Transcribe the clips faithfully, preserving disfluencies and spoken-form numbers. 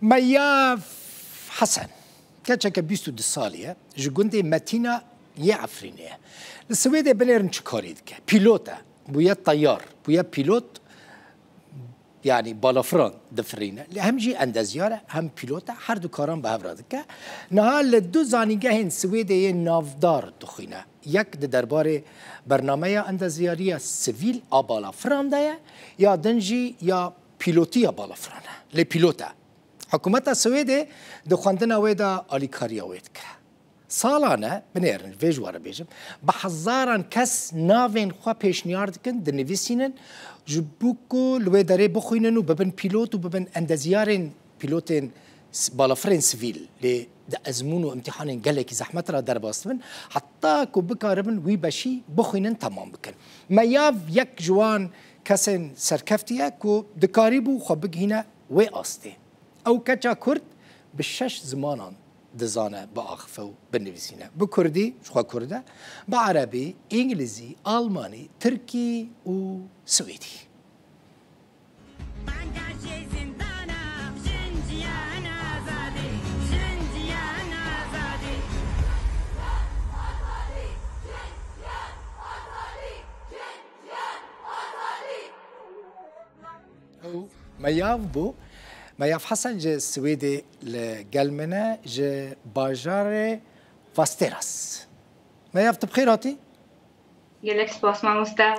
Meyav Hesen, keçeke bîst û du salî ye, ji gundê Metîna yê Efrînê ye. Li Swêdê binêrin çi karî dike? Pîlot e, bûye teyar, bûye pîlot, yanî balafiran difirîne. Lê hem jî endezyar e, hem pîlot e, her du karan bi hev re dike. Niha li du zanîngehên Swêdê yê navdar dixwîne. Yek di derbarê bernameya endezyariya sivîl a balafiran de ye, ya din jî ya pîlotiya balafiran e. Lê pîlot e. Hikûmeta Swêdê di xwendina wê de alîkariya wê dike. Salan e, binêrin, vê ji we re bêjim, bi hezaran kes navên xwe pêşniyar dikin, dinivîsînin, ji bo ku li wê derê bixwînin û bibin pîlot û bibin endezyarên pîlotên s-, balafirên sivîl. Lê di ezmûn û îmtîhanên gelekî zehmet re derbas dibin, heta ku bikaribin wî beşî bixwînin, temam bikin. Meyav yek ji wan kesên serkeftî ye ku dikarîbû xwe bigihîne wê astê. Ew keça Kurd bi şeş zimanan dizane biaxife û binivîsîne. Bi Kurdî, ji xwe Kurd e, bi Erebî, Îngilîzî, Almanî, Tirkî û Swêdî. Banga çê zindana, jin jiyan azadî, jin jiyan azadî. Ew Meyav bû. Meyav Hesen ji Swêdê li gel me ne, ji bajarê Vasteras. Meyav, tu bi xêr hatî? Gelek spas, mamoste.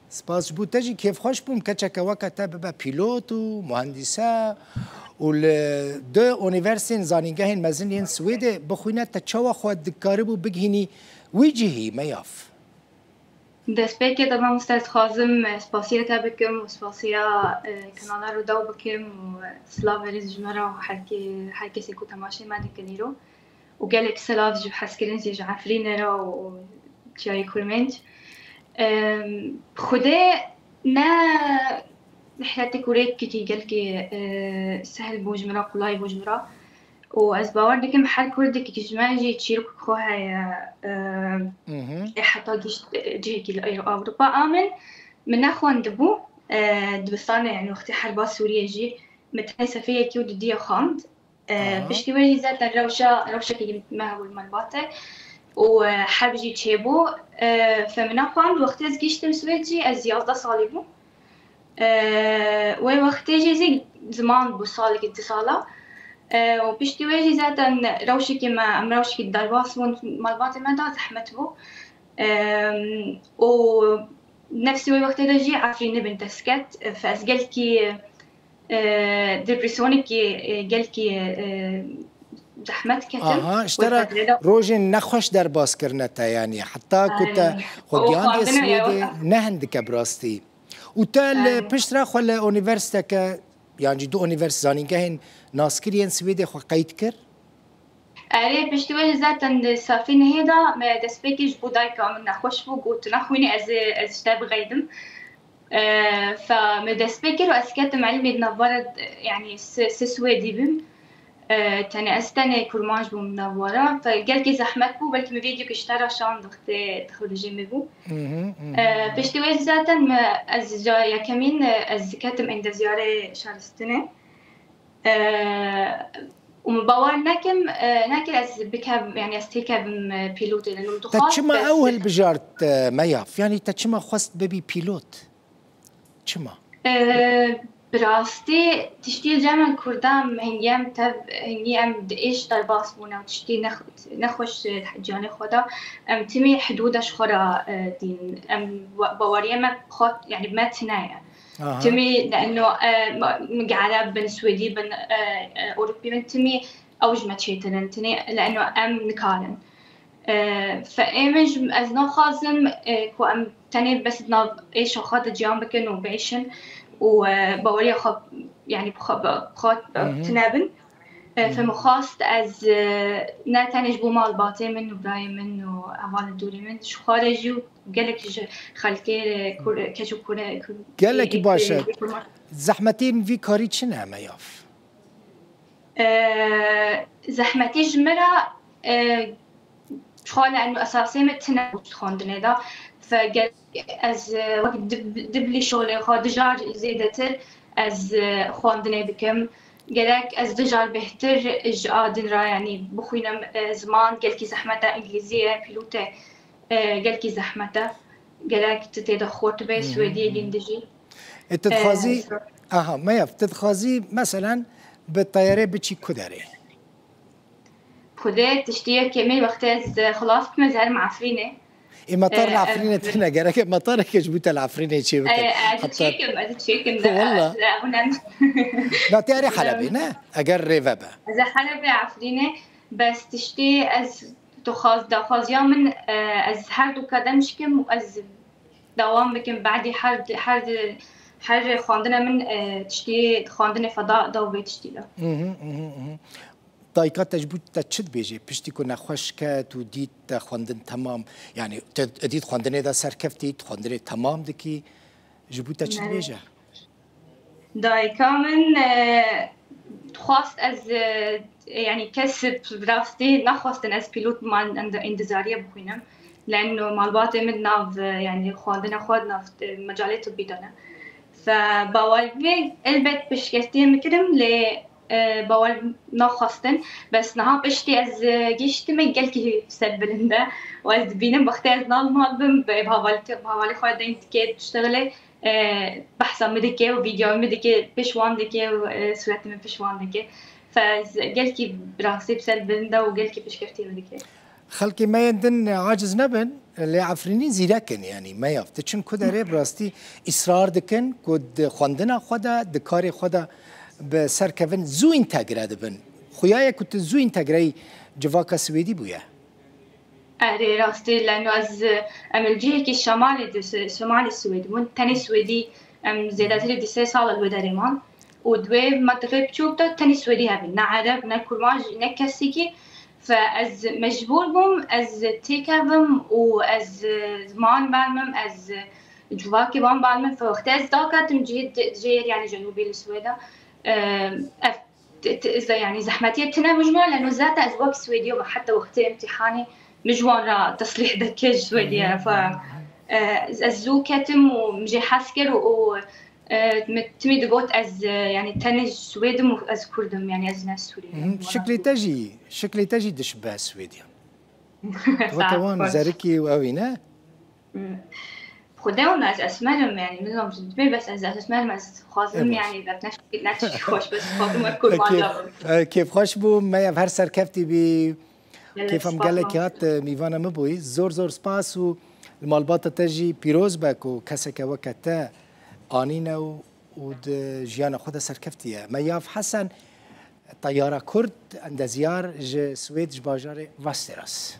Spas ji bo te jî, kêfxweş bûm keçeke weke te bibe pîlot û muhendîse û li du unîversîtên, zanîngehên mezin yên Swêdê bixwîne. Te çawa xwe dikaribû bigihînî wî cihî, Meyav? Destpêkê de mamoste, ez dixwazim, e, spasiya te bikim û spasiya, e, kanala Rûdaw bikim û, e, silav û rêz ji me re û her kê-, her kesê ku temaşê me dikin îro. Û gelek silav ji hezkirin jî ji Efrînê re û, û çiyayê Kurmênc. Em, Xwedê ne rihletek û rêkekî gelkî, e, sehl bû ji min re, qulay bû ji min re. Û ez bawer dikim her kurdekî ji me jî çîrokek xwe heye, e, Mhm. ê heta gihîşt, e, cihekî li Ewropa. A min, min nexwendibû, e, dibistanê, yanî wextê herba Sûriyê jî min tenê sefê yekî û dudiyê xwend. E, Aha. Piştî wê jî zaten rewşa, rewşekî me hebû li malbatê û, e, herb jî çêbû. E, fe min nexwend, wextê ez gihîştim Swêd jî ez yazdeh salî bûm. E, wê wextê jî zî ziman bû, salekî du sala. E, û piştî wê jî zaten rewşekî me, em rewşekî derbas bûn, malbatê me de zehmet bû. E, û nefsî wê wextê de jî Efrînê bin dest ket. E, fe ez gelkî, e, depresyonekî, e, gelkî, e, zehmet ketim. Aha, ji te re rojên nexweş derbas kirine te, yanî heta ku te xwe gihandiye Swêdê, ne hindike bi rastî. Û te li pişt re xwe li unîversîteke, yan jî du unîversîte, zanîngehên naskirî yên Swêdê xwe qeyd kir? Erê, piştî wê jî zaten di safî nehê de me destpêkê ji bo dayika min nexweş bû, got, "Tu naxwînî, ez ê, ez ji te bixeydim." E, fe me destpê kir û ez ketim elmê di navbera, yanî si, si Swêdî bûm. E, tenê ez tenê kurmanc bûm di navbera. Fe gelkî zehmet bû, belkî min vîdyoyekî ji te re şand wextê dixwilîjê me bû. Mhm, mhm. E, piştî wê zaten me, ez ca yekemîn, e, ez ketim endezyarê şaristinê. E, û min bawer nekim, e, nekir ez bikevim, yanî ez têkevim, e, pîlotê. Yanî min Te dixwest, çima bes ew hilbijart, e, Meyav? Yanî te çima xwest bibî pîlot? Çima? E, bi rastî tiştî cem em Kurdan hingî em tev, hingî em di êş derbas bûne û tiştî nex-, nexweş, e, ciyanê xwe de. Em timî hidûda ji xwe re, e, dîn. Em wa-, baweriyê me xwe, yanî me tune ye. Aha. Timî, le'eno, e, ma-, min Ereb bin, Swêdî bin, e, e, Ewropî bin, timî ew ji me çêtir in, timî, le'eno em nikarin. E, fe ê min ji, ez naxwazim, e, ku em tenê bes di nav êşa xwe de ciyan bikin û biêşin û, e, baweriya xwe, yanî bi xwe, bi xwe, Hı hı. tune bin. E, Hı hı. Fe min xwest ez, e, ne tenê ji bo malbatê min û birayê min û hevalên dûrê min, ji xwe re jî û gelek ji xelkê, e, kur, keç û kure, kur, Gelekî e, baş e. e, kurma- Zehmetiyên vî karî çi ne, Meyav? E, zehmetî ji min re, e, ji xwe li eno esasê min tune bû di xwendinê de. Fe gel-, ez, e, wek dib-, diblî şolê xwe dijar zêdetir ez, e, xwendinê dikim. Gerek ez du car bêhtir ji a din re, yanî bixwînim, e, ziman gelkî zehmet e, îngilîzî ye, pîlût e, e, gelkî zehmet e. Gerek tu tê de xurt be, swêdiyê gîndî jî. E, tu dixwazî, aha, Meyav, tu dixwazî, meselen, bi teyarê biçî ku derê? Xwedê tiştiyekê me wextê ez, e, xilas bim, ez herim Efrînê. Ê, metar li Efrînê tune, gerek e metareke ji bo te li Efrînê çê bike. E, ez çêkim, ez çêkim. Walla. Na, te erê Helebê, ne? Eger rê vebe. Ez ê Helebê, Efrînê, bes tiştê ez dixwaz-, daxwaziya min, e, ez her du kadem şikim û ez dewam bikim. Badî her, her, her xwendina min, e, tiştê xwendinê feda da û vê tiştî de. Mhm, mhm, mhm. Dayika te ji bo te çi dibêje? Piştî ku nexweş ket û dît te xwendin temam, yanî te dît xwendinê de serkeftî, tu xwendinê temam dikî, ji bo te çi dibêje? Dayika min, e, dixwast ez, e, yanî kes bi rastî naxwestin ez pîlot bim, em de întizariyê bixwînim. Leno malbatê min di nav, e, yanî xwendina xwe di nav, e, mecalê tibî de ne. Fe bawer bê, elbet piştgirtiyê min kirim, lê, e, bawer naxwestin. Bes niha piştî ez, e, gihîştime gelkî serbilind e û ez dibînim wextê ez nav mal bim, bi hevalî, bi hevalê xwe deng dike, diştexile, e, behsa min dike û vîdyoya min dike, pêş wan dike û, e, sûretê min pêş wan dike. Fe ez gelkî bi rastî bi serbilind e û gelkî piştgirtiyê min dike. Xelkê me yên din aciz nebin, lê Efrînî zîrek in, yanî Meyav. Tu çin ku derê bi rastî îsrar dikin ku di xwendina xwe de, di karê xwe de bi ser kevin, zû întegre dibin. Xuya ye ku tu zû întegreyî civaka Swêdî bûye. Erê, rastî, leno ez, em li cihekî şemalê di, şemalê Swêd bûn. Tenê Swêdî, em zêdetirî di sê sal li wê derê man. Û di wê mentiqê biçûk de tenê Swêdî hebin. Ne Ereb, ne Kurmanc, ne kesekî. Fe ez mecbûr bûm, ez têkevim û ez ziman bermim, ez civakê wan bermim. Fe wextê ez daketim cihê, cihê, yanî cenûbî li Swêda, e, ev t-, t-, ze-, yanî zehmetiyê tune min ji min re, leno zaten ez wek Swêdî bûm, heta wextê îmtîhanê min ji wan re teslîh dike ji Swêdî ye. Fe, e, ez zû ketim û min jê hez kir û, û, e, min timî digot ez, e, yanî tenê Swêd im û ez Kurd im, yanî ez ne Sûrî me. Mhm. Şiklê te jî, şiklê te jî dişibe Swêdiyan. Weke wan zerikî û ewî ne? Xwedê wan ez esmer im, yanî, min zam ji dibê, bes ez esmer im, ez dixwazim, yanî, bes ne, ne tiştî xweş, bes dixwazim wek kurmanca bim. Kêf, e, kêfxweş bû, Meyav, her serkeftî bî. Gelek spas. Kêfa min gelekî hat, e, mîvana min bûyî. Zor zor spas û li malbata te jî pîroz be ku keseke weke te anîne û, û di jiyana xwe de serkeftî ye. Meyav Hesen, teyara Kurd, endezyar ji Swêd, ji bajarê Västerås.